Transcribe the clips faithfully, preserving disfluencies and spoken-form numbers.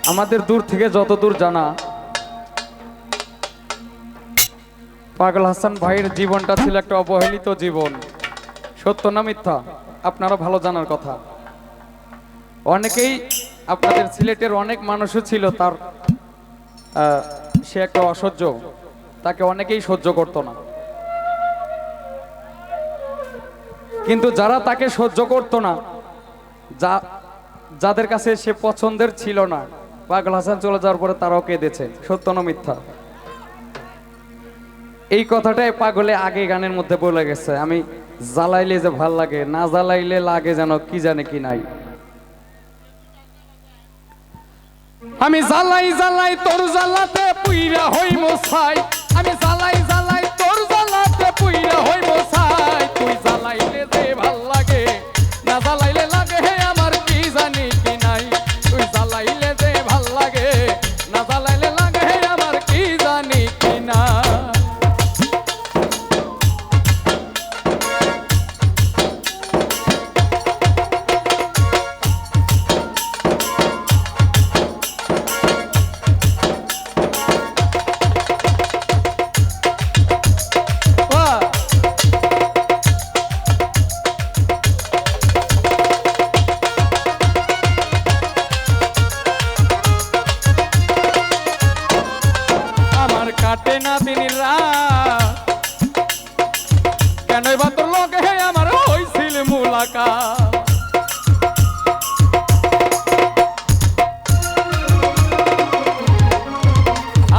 আমাদের দূর থেকে যতদূর জানা, পাগল হাসান ভাইয়ের জীবনটা ছিল একটা অবহেলিত জীবন। সত্য না মিথ্যা? আপনারা ভালো জানার কথা। অনেকেই, আপনাদের সিলেটের অনেক মানুষও ছিল তার, আহ, সে একটা অসহ্য, তাকে অনেকেই সহ্য করতো না। কিন্তু যারা তাকে সহ্য করতো না, যা, যাদের কাছে সে পছন্দের ছিল না, পাগল হাসান চলে যাওয়ার পরে তারাও কেঁদেছে। সত্য না মিথ্যা? এই কথাটাই পাগলে আগে গানের মধ্যে বলে গেছে, "আমি জ্বালাইলে যে ভাল লাগে, না জ্বালাইলে লাগে যেন কি জানে কি নাই।" আমি জ্বালাই জ্বালাই তোর জ্বালাতে পুইরা হইমু ছাই। আমি জ্বালাই জ্বালাই তোর জ্বালাতে পুইরা হইমু ছাই। তুই জ্বালাইলে যে ভাল লাগে, না জ্বালাইলে লাগে হে আমার কি জানি কি নাই। তুই জ্বালাইলে যে ভাল লাগে, না জ্বালাইলে লাগে হে আমার কি জানি কি নাই। আমার কাটে না দিন রাত, কেনই বা তোর লগে হে আমার হইছিল মুলাকাত।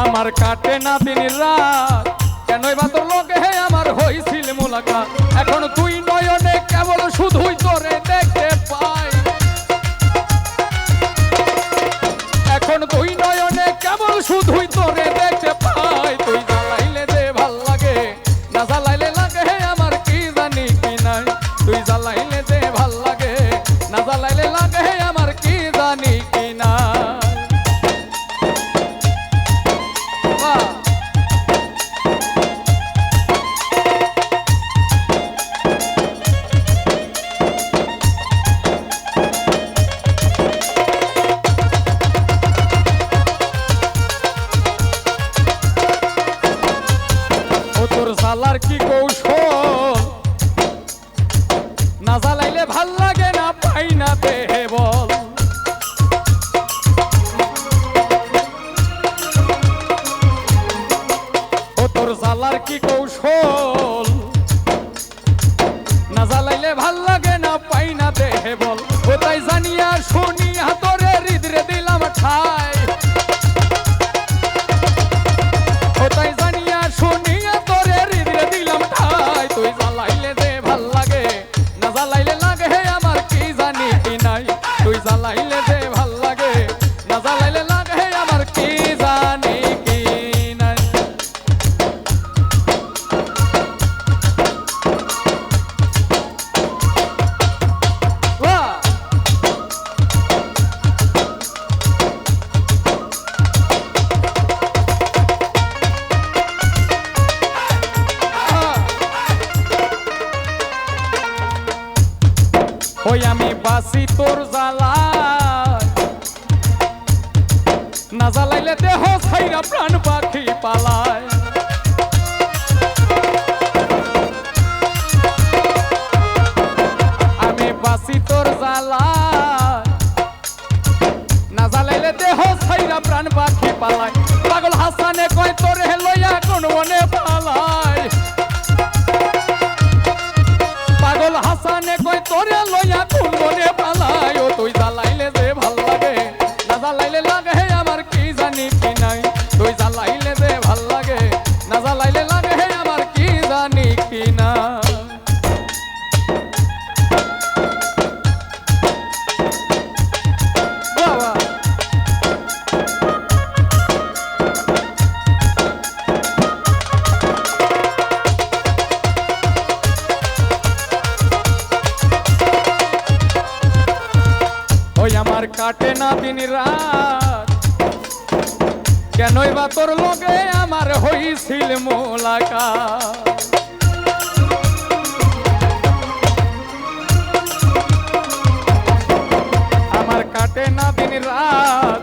আমার কাটে না দিন রাত, কেনই বা তোর লগে হে আমার হইছিল মুলাকাত। এখন দুই নয়নে কেবল শুধুই তোরে দেখতে পাই। এখন দুই নয়নে কেবল শুধুই তোরে দেখতে পাই। তুই জ্বালাইলে যে ভাল লাগে, না জ্বালাইলে লাগে হে আমার কি জানি কি নাই। তুই জ্বালাইলে যে ভাল লাগে, না জ্বালাইলে লাগে হে আমার কি জানি কি নাই। বাহ। ও তোর জ্বালার কি কৌশল, না জ্বালাইলে ভাল লাগে না, পাই না দেহে বল। ও তোর জ্বালার কি কৌশল, না জ্বালাইলে ভাল লাগে না, পাই না দেহে বল। ও তাই জানিয়া শুনিয়া তোরে হৃদরে দিলাম ঠাই। ও তাই জানিয়া শুনিয়া তোরে হৃদরে দিলাম ঠাই। তুই জ্বালাইলে যে ভাল লাগে, না জ্বালাইলে লাগে হে আমার কি জানি কি নাই। তুই জ্বালাইলে যে ভাল লাগে, না জ্বালাইলে লাগে হে আমার কি জানি কি নাই। বাহ! ওই আমি বাঁচি তোর জ্বালায়, না জ্বালাইলে দেহ ছাইরা প্রাণ পাখি পালায়। আমি বাঁচি তোর জ্বালায়, না জ্বালাইলে দেহ ছাইরা প্রাণ পাখি পালায়। পাগল হাসানে কয় তোরে লইয়া কোন বনে পালায়। পাগল হাসানে কয় তোরে লইয়া কোন বনে পালায়। ও তুই জ্বালাইলে যে ভাল লাগে, না জ্বালাইলে লাগে হে আমার কি জানি কি নাই। তুই জ্বালাইলে যে ভাল লাগে, না জ্বালাইলে লাগে হে আমার কি জানি কি নাই। বাবা। ওই আমার কাটে না দিন রাত, কেনই বা তোর লগে আমার হইছিল মোলাকাত। আমার কাটে না দিন রাত,